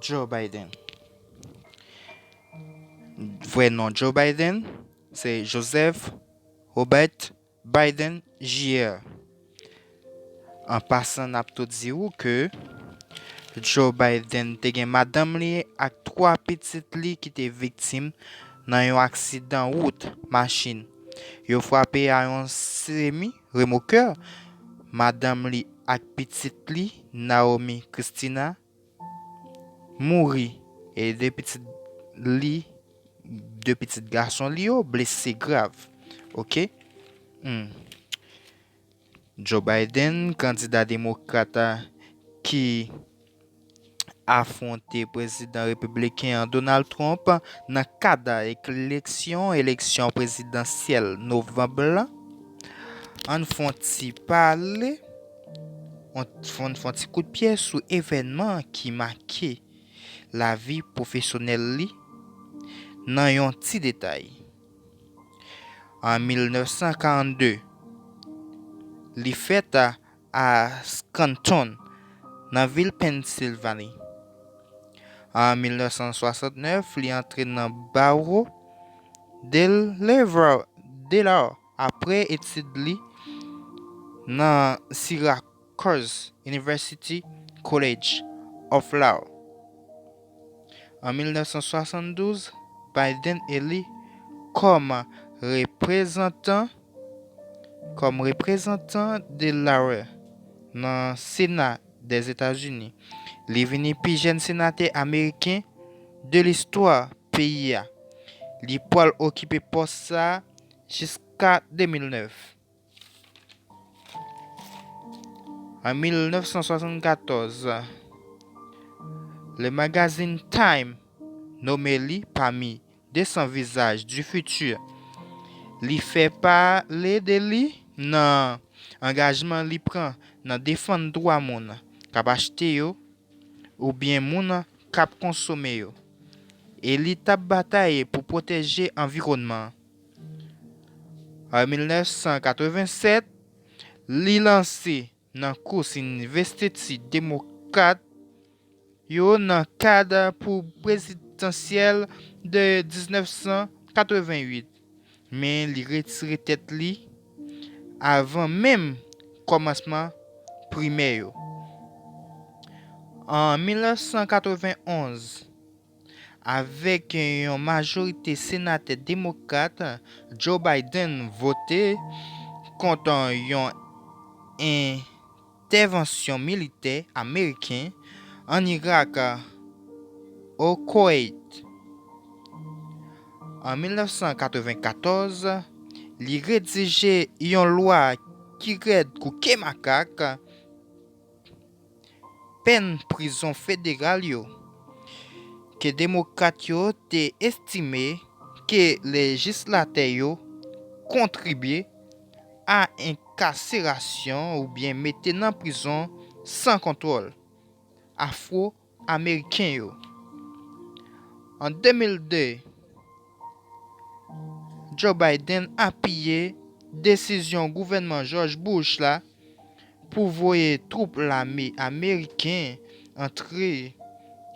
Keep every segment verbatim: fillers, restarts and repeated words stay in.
Joe Biden. Vrè non Joe Biden se Joseph Robert Biden Junior. An pasan, n ap tou di w ke Joe Biden te gen madanm li ak twa pitit li ki te viktim nan yon aksidan wout machin. Yo frape a yon semi remokè. Madanm li ak pitit li, Naomi Christina, mouri, e de pitit li, de pitit gason li yo blese grav. Oke. Hmm. Joe Biden, kandida demokrat ki afwonte prezidan repibliken an Donald Trump nan kad eleksyon, eleksyon prezidansyèl novanm lan. Ann fè yon ti pale, ann fè yon ti kout pye sou evènman ki make lavi pwofesyonèl li nan yon ti detay. An mil nèf san karannde, li fèt a, a Scranton, nan vil Pennsilvani. An mil nèf san swasannnèf, li antre nan Bawo Delaware, Delaware apre etid li nan Syracuse University College of Law. An mil nèf san swasanndouz, Biden eli kòm reprezantan, kòm reprezantan Delaware nan Sena Dèzetazini. Li vini pi jèn senatè ameriken de listwa peyi a. Li pwal okipe pòs sa a jiska de mil nèf. An mil nèf san swasannkatòz, le magazine Time nome li pami de san visaj du futur. Li fè pale de li nan angajman li pran nan defann dwa moun k ap achte yo oubyen moun k ap konsome yo. E li t ap batay pou pwoteje anviwònman an. An mil nèf san katrevennsèt, li lanse nan kous envestiti demokrat yo nan kad pou prezidansyèl de diznèf san katrevennuit, men li retire tèt li avan menm kòmansman primè yo. An mil nèf san katrevenonz, avèk yon majorite senatè demokrat, Joe Biden vote kont yon entèvansyon militè ameriken ann Irak, o Koweit. An mil nèf san katrevenkatòz, li redije yon lwa ki rèd kou ke makak, pèn prizon federal yo, ke demokrat yo te estime ke lejislatè yo kontribye a enkaserasyon oubyen mete nan prizon san kontwòl Afwo-Ameriken yo. An de mil de, Joe Biden apiye desizyon gouvènman George Bush la pou voye twoup lame ameriken antre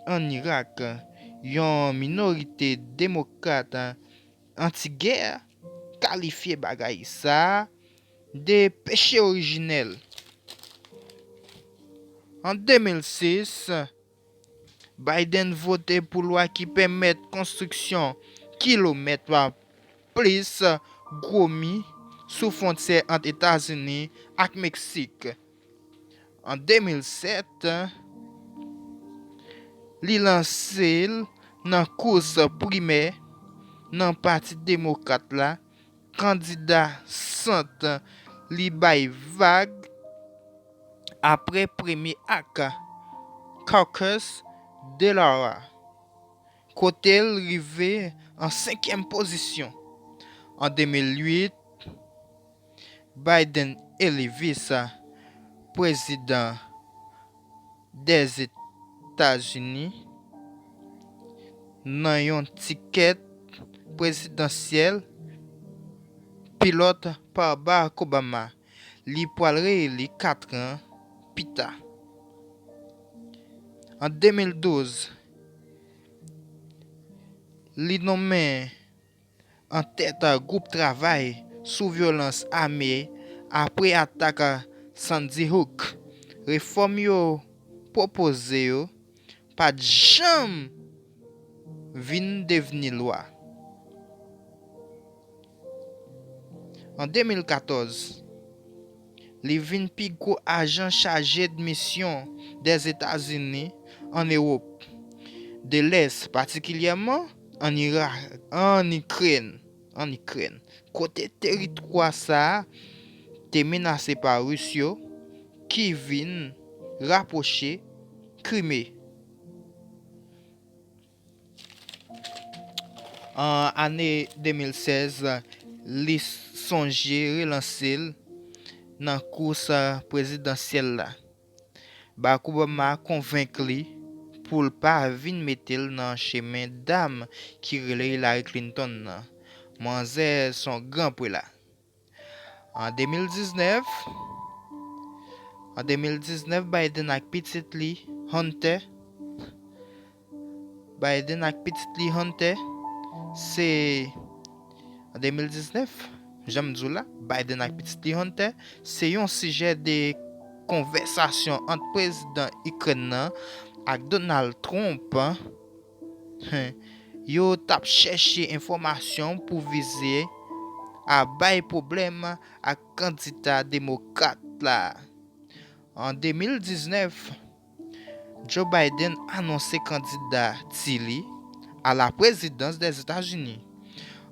ann Irak. Yon minorite demokrat anti-gè kalifye bagay sa a de peche orijinèl. An de mil sis, Biden vote pou lwa ki pèmèt konstriksyon kilomèt plis gwo mi sou fwontyè ant Etazini ak Meksik. An de mil sèt, li lanse l nan kous primè nan Pati Demokrat la, kandida sant li bay vag apre premye ak Caucus Delaware, kote l rive an senkyèm pozisyon. An de mil uit, Biden eli vis prezidan Dèzetazini nan yon tikèt prezidansyèl pilot pa Barack Obama. Li pwal reyeli kat an pita. An de mil douz, Li nonmen an tèt gwoup travay sou vyolans ame apre atak Sandy Hook. Refòm yo pwopoze yo pa t janm vin devni lwa. An de mil katòz, li vin pi gwo ajan chaje d misyon Dèzetazini ann Ewòp de Lès, patikilyèman ann Irak, ann Ikrèn, ann Ikrèn, kote teritwa sa a te menase pa Ris yo, ki vin rapwoche Krime. An ane de mil sèz, li sonje relanse l nan kous prezidansyèl la. Barack Obama konvenk li pou l pa vin mete l nan chemen dam ki rele Hillary Clinton nan. Manzè s on gran prela. An de mil diznèf, an de mil diznèf, Biden ak pitit li, Hunter, Biden ak pitit li, Hunter, se, an de mil diznèf, jan m di w la, Biden ak pitit li, Hunter, se yon sijè de konvèsasyon ant prezidan Ikrèn nan ak Donald Trump. Yo t ap chèche enfòmasyon pou vize a bay pwoblèm ak kandida demokrat la. An de mil diznèf, Joe Biden anonse kandidati li a la prezidans Dèzetazini.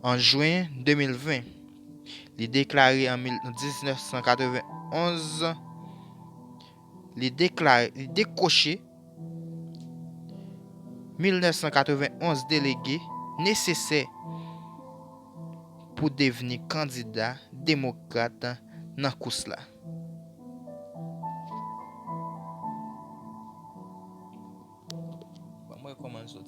An jen de mil ven, li deklare an mil, diznèf san katrevenn onz, li deklare, li dekwoche mil nèf san katrevenn onz delege nesesè pou devni kandida demokrat nan kous la. Ban m wè kòman l soti.